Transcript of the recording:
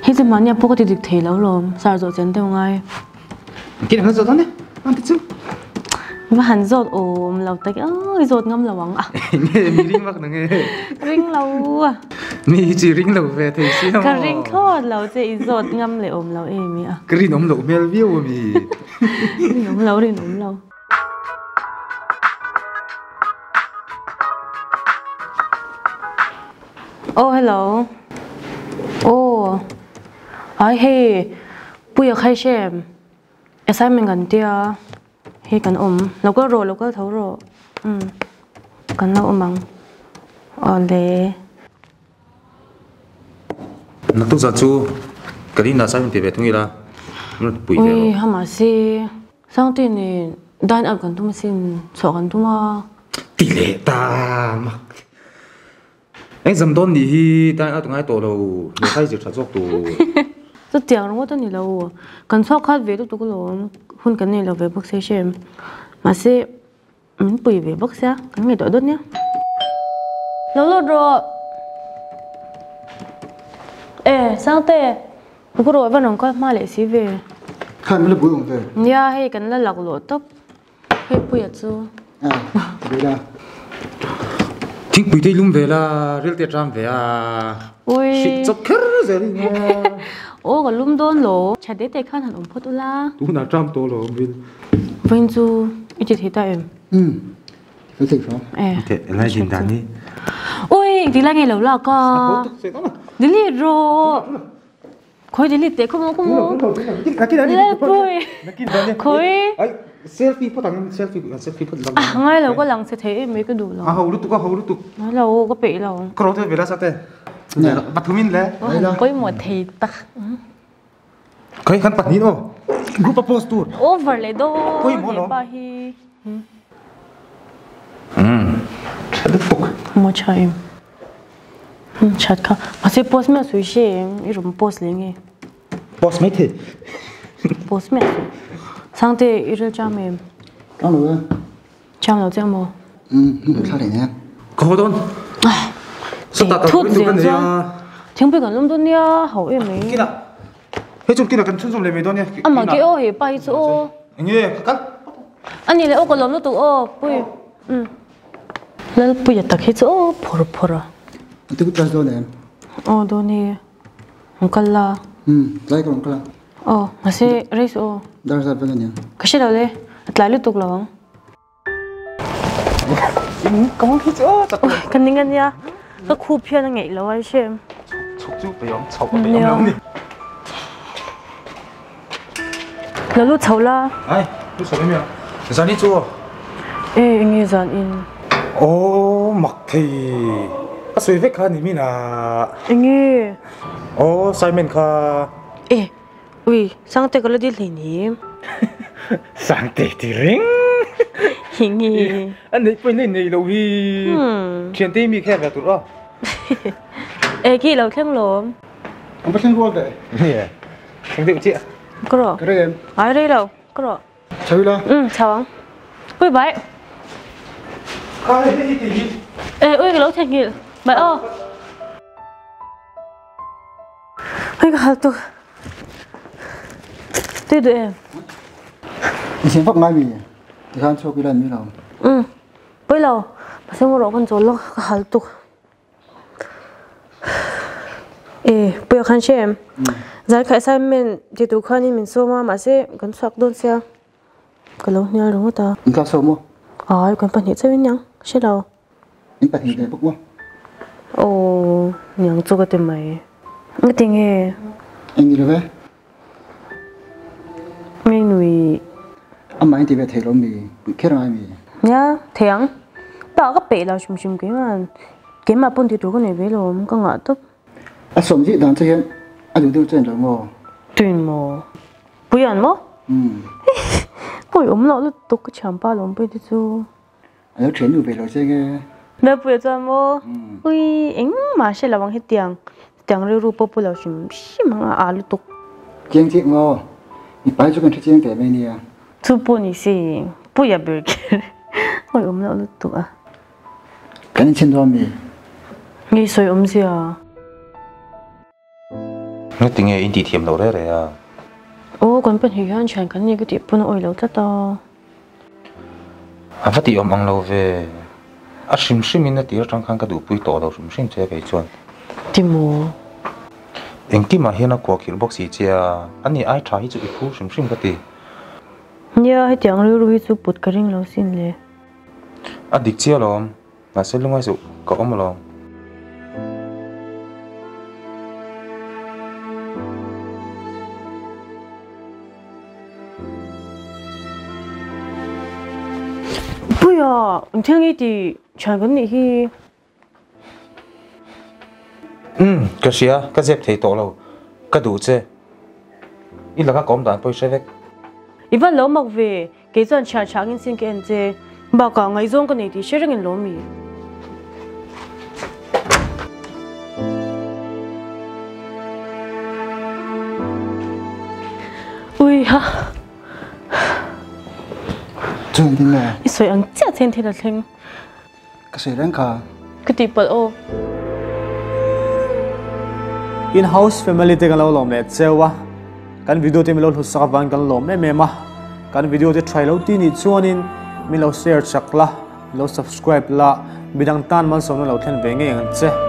Hei chu mahnia pawh ka ti dik thei lo lawm, sar zawh chen deuh ngai. Kina kan zawt dawn e, an ti chu. Va han zawt awm lo tak i zawt ngam lo ang a. Nge mi ring vak na nge? Ring lo. Mi hi chi ring lo ve thei si a maw? Ka ring thlawt lo che i zawt ngam leh awm lo em i a. Ka rinawm loh hmel viau a mi. Rinawm lo, rinawm lo. Oh hello. Oh. Ai hei Puia khai hrem assignment kan tia hei kan awm lo kal rawh lo kal tho rawh um kan lo awm ang awle. Naktuk zan chu ka rin assignment ti ve thung ila pui ve rawh. Ui hama se Sangte nen dine out kan tum asin chhuah kan tum a. Ti leh ta mak. Exam dawn nih hi dine out ngai tawh lo lehkha i zir tha zawk tur. Chutiang ringawt a ni lo. Kan chhuak khat ve lutuk alawm. Hun kan nei lo ve bawk se hrem. Mahse min pui ve bawk sia kan ngaihtuah dawt nia. Lo lut rawh. E Sangte ka rawh va rawn kal hma leh si ve. Khan min la bui awm ve. Nia hei kan la laklawh tawp. Hei Puia chu. A ti ve la. Thingpui te i lum ve la ril te a ṭam ve a. Ui. Hrilh chawp kher zel i nia. Aw ka lum dawn lo. Tha te te khan han awm phawt ula. Tunah ṭam tawh lo awm ril. Vawiin chu i ti thei ta em? Umm fel thei hram. Eh. Teh lai din dan hi. Ui engtik lai nge lo lak a. Delete rawh. Khawi delete teh khaw maw khaw maw. Lalpui. Khawi. Selfie phawt ang selfie selfie phawt lang. Ngai lo ka lang che thei em mai ka duh lo. A ho lutuk a ho lutuk. Ngai lo ka peih lo. Ka ro te ve la sa te. Pathumin le. Pawimawh thei tak. Khawi khan pahnih aw. Group a post tur. Over leh dawn. Pawimawh lo. Hepa hi. Tha lutuk. Maw tha em. That kha. Mahse post miah sawi hre em? I rawn post leh nge? Post mai thei. Post miah sawi. Sangte i ril cham em? Cham lo e. Cham lo chiang maw? Umm thla reng e. Ka haw dawn. Sawtah ka thut tur ka nei a. Thingpui kan lum dawn nia ho em mai. Kina. Hei chu kina kan chhunzawm leh mai dawn nia. Amah ke aw he pa hi chu aw. Enge ka kal. Ani leh aw ka lawm lutuk aw pui. Umm. Lalpuia tak hi chu aw phawr phawr a. A ti class dawn em? Aw dawn e. Rawn kal la. Umm tlai ka rawn kal a. Aw mahse race aw. Dar zat vek ania. Ka hre lo le. A tlai lutuk lo ang. Ka hmang hi chu aw tak. Ka ning ania. Ka khup hian a ngeih lo a i hre em? Chhuk chu peih awm chhoh a peih awm lo ni. Lo lut chho la. Ai, lut chho em ya. Zan hi chu aw. E, enge zan in? Aw, mak thei. Ka sawi vek kha ni min a. Enge? Aw, Simon kha. E, ui, Sangte ka la dil hlei ni. Sangte ti ring. Enge? A neih pawhin a inneih loh hi. Thiante hi mi kher ve tur aw. E, khi lo thleng lawm. An va thleng rual ve. Nge, thleng deuh chiah. Ka rawh. Ka rei em? Ai rei lo, ka rawh. Chho ila? Um, chho ang. Ui bai. Kha hei hei ti hi. E, ui ka lo theihnghilh. Bai aw. Ui ka hal tuk. Tui duh em? I siam vak ngai mi? Tikhan chhuak ila an mi lo. Um, pui lo. Pasal mo rawh kan chawl lawk ka hal tuk. E, puia khan hre em? Zai kha assignment ti tur khanin min sawm a, mahse kan chhuak dawn sia. Ka lo hnial ringawt a. In class ho maw? Ai, kan pahnih chauh in niang, hre lo. In pahnih ve bawk maw? Aw, niang chu ka ti mai. Nga ti nge? Eng ni lo ve? Ngei nui. Amah in ti ve thei lo mi, puih kher ngai mi. Nia, thei ang. Pa ka peih lo hrim hrim keimah keimah pawn ti tur ka nei ve lo ka ngah tawp. A sawm zih dan che hian a duh deuh che lo maw? Tuin maw? Puian maw? Umm. Pawi awm loh lutuk ka thianpa lawmpui te chu. A lo thian nu ve lo che nge. Lalpuia chuan maw ui engmah hre lo ang hetiang hetiang rilru pawh pu lo hrim hrim ang a aa lutuk. Chiang chiah maw i pai chu kan hre chiang teh mai nia. Chu pawh ni si Puia ber kher awi awm loh lutuk a. Kan inchhin dawn mi? Ngei sawi awmzia. Ngati nge in tih thiam loh reh reh a? Aw kan pahnih hian thian kan ni ka tih pawn a awih lo tlat a. A va tih awm ang lo ve. A hrim hrim in a tir atang khan ka duhpui tawh lo hrim hrim che kei chuan. Ti maw? Engkimah hian a kuahkhirh bawk si che a, ani ai tha hi chu i phur hrim hrim ka ti. Nia, hetiang rilru hi chu put ka ring lo sin le. A dik chiah alawm. Mahse lungai suh ka awm alawm. Puia, eng thil nge tih thian kan nih hi? Umm, ka hria, ka zep thei tawh lo. Ka duh che. I laka ka awm dan pawh i hre vek. I van lo mak ve, Kei chuan chhiar chhangin sin ka en che. Bakah ngaihzawng ka nei tih hre rengin lo mi. Ui ha. Chu engtin nge? I sawi ang chiah chen thil a thleng. Ka sawi reng kha. Ka tihpalh aw. In house family te kan lo lawm leh cheu a, kan video te min lo hlut sak avangin kan lawm em em a, kan video te try lo ti nih chuanin min lo share chak la, min lo subscribe la, midang tan malsawmna lo thlen ve ngei ang che.